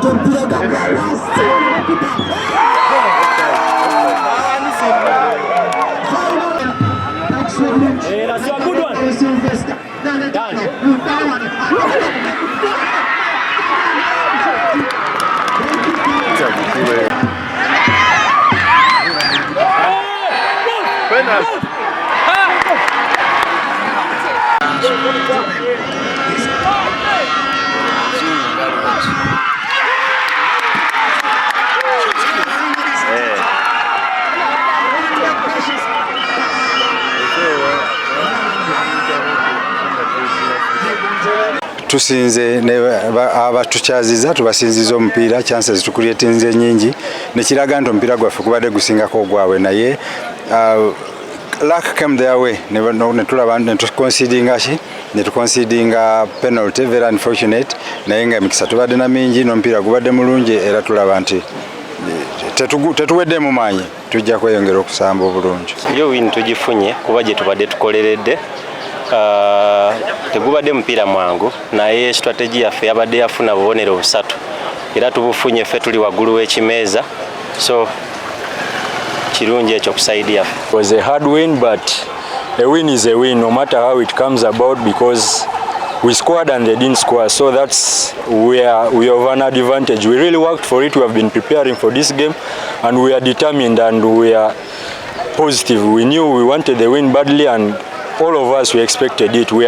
Omupiira gagwa wansi. Hey, that's a good one. Done. Tusinze abatukyaziza, tubasinziza omupiira. Chances tucreatinze nyingi, nekiraga nti omupiira gwaffe gubadde gusingako ogwabwe, naye luck came their way, netulaba netuconcedinga ki, netuconcedinga penalty. Very unfortunate, naye nga emikisa tubadde na mingi n'omupiira gubadde mulungi, era tulaba nti tetuweddemu maanyi, tujja kweyongera okusamba obulungi. Yo win tugifunye kuba gye tubadde tukoleredde. Tegubadde mupiira mwangu, naye strategy yaffe yabadde yafuna bubonero busatu era tubufunye. Ffe tuli waggulu w'ekimeeza, so kirungi ekyo ku side yaffe. It was a hard win, but a win is a win no matter how it comes about, because we scored and they didn't score. So that's where we have an advantage. We really worked for it. We have been preparing for this game and we are determined and we are positive. We knew we wanted the win badly and all of us, we expected it. We